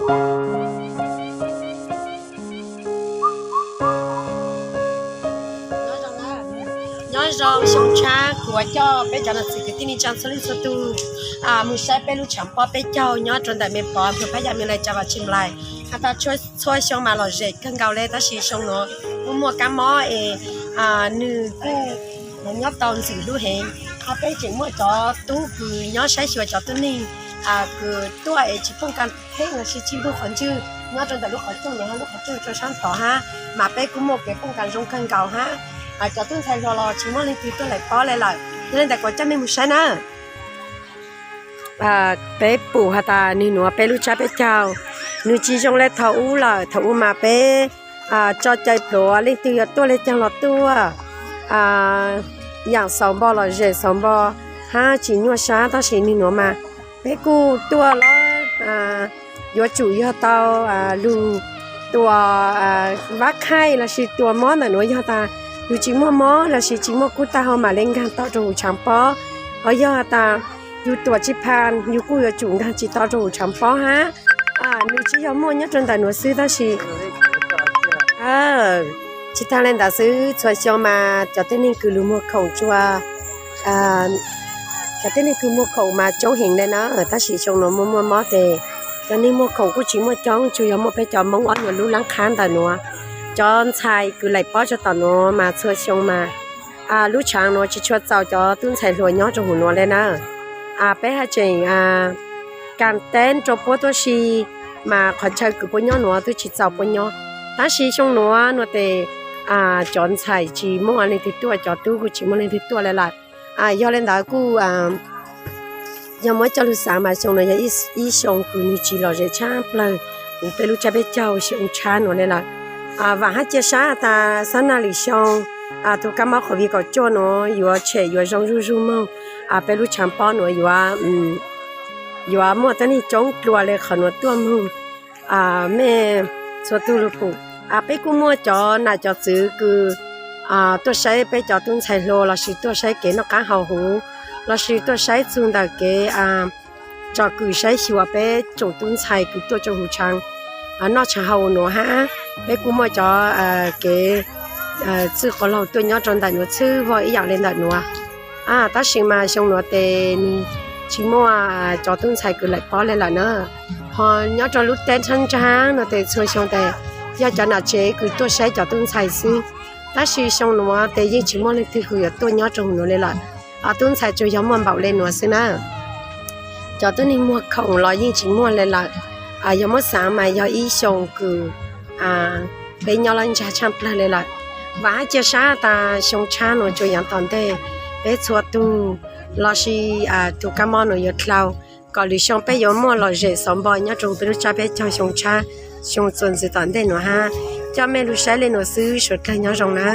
Nyob zoo xyoo tshab, kuv coj peb cov nam txiv kwv tij neej tsa txhua leej txhua tus mus saib peb lub tshav pob peb caug nyob rau ntawm Me Pov, Phab Yam, Me Lais, Tsa Vas, Tsis Nplais. Has tas txhua xyoo mas lom zem kawg nkaus le, tab sis xyoo nuav kuj muaj kab mob es nws kuj nyob tau ntxim hlub heev. Ho peb tseem muaj cov tub kws nyob saib xyuas cov tuab neeg kws tuaj es tsis pooj kas theeb lossis tsis lug qhov ntswg nyob rau ntawm lub qhov rooj no, lub qhov rooj rau sab tod hab, mas peb kuj muaj kev pooj kas zoo kawg nkaus hab. Cov tub ntxhais hluas los tsis muaj leej twg tuaj laim pob le lawm, yog li ntawd kuv coj mej mus saib na. Peb pum has tas nwg nuav peb lub tsab peb caug, nws tsis zoo le thaum ub lawm. Thaum ub mas peb tso cai pluav leej twg yuav tuaj le caag los tuaj, yaam xaus npo los zem xaus npo hab tsis nyuaj sab, tab sis nwg nuav mas peb kuj tuaj los yuav tsum yog tau lug tua vab khaij lossis tua mob ntawm nuav, yog tas yug tsis muaj mob lossis tsis muaj kub tag ho mam le nkaag tau rau huv tshaav pob. Ho yog tas yug tuam tsis pha, yug kuj yuav tsum nkaag tsis tau rau huv tshaav pob hab. Nws tsis yog muaj nyob rau ntawm nuav xwb tab sis tsis taag le ntawd xwb, txhua xyoo mas cov tuab neeg kws lug muag khoom tsua, cov tuab neeg kws muag khoom mas coob heev le na, tab sis xyoo nuav muaj muaj mob tes cov neeg muag khoom kuj tsis muaj coob, tsuas yog muaj peb cov Moob ob nyuas lub laab qhab ntawm nuav. Cov ntxhais kws laim pob rau tom nuav mas txhua xyoo mas lub tshaav nuav tsis tshua txaus cov tub ntxhais hluas nyob rau huv nuav le na. Peb haj tseem kaam teb rau puab tuab si, mas qhov chaw kws puab nyob nuav twb tsis txaus puab nyob, tab sis xyoo nuav nuav tes cov ntxhais tsis muaj leej twg tuaj, cov tub kuj tsis muaj leej twg tuaj le lawm. Yog le ntawd kuj yog muab coj lug xaav mas xyoo nuav yog ib xyoo kws nwg tsis lom zem tshaj plawg huv peb lub tsab peb caug xyoo tshab nuav le lawm. Vaam hab cia sab tas sab naj lwm xyoo tug kab mob COVID kaum cuaj nuav yuav tshem yuav zoo zuj zug moog, peb lub tshaav pob nuav yuav muaj tuab neeg coob dlua le qhov nuav tuaj moog. Mej txhua tug lug pum, peb kuj muaj cov nam cov txwv kws tuaj saib peb cov tub ntxhais hluas lossis tuaj saib kev noj qaab haus huv lossis tuaj saib txug ntawm kev tsom kwm saib xyuas peb tsoom tub ntxhais kws tuaj rau huv tshaav noj tshaav haus nuav hab. Peb kuj muaj cov kev txwj quas laug tuaj nyob rau ntawm nuav txhwb vog ib yaam le ntawm nuav. Tab sis mas xyoo nuav tes nwg tsis muaj cov tub ntxhais kws laim pob le lawm na. Ho nyob rau lub teb ntshaab ntshaab nuav tes txhua xyoo tes yog cov nam tsev kws tuaj saib cov tub ntxhais xwb, tab sis xyoo nuav tes yeej tsis muaj leej twg kws yuav tuaj nyob rau huv nuav le lawm. Tub ntxhais tsuas yog muaj npaum le nuav xwb na. Cov tuab neeg muag khoom los yeej tsis muaj le lawm. Yog muab xaav mas yog ib xyoo kws peb nyob lab ntsag tshaj plawg le lawm. Vaam hab cia sab tas xyoo tshab nuav tsuas yaav tom ntej, peb txhua tug lossis tug kab mob nuav yuav dlau, kom lwm xyoo peb yuav muaj lom zem xauv npo nyob rau peb lub tsab peb caug xyoo tshab, xyoo txuas ntxiv tom ntej nuav hab. Coj mej lug saib le nuav xwb, suav dlawg nyob zoo na.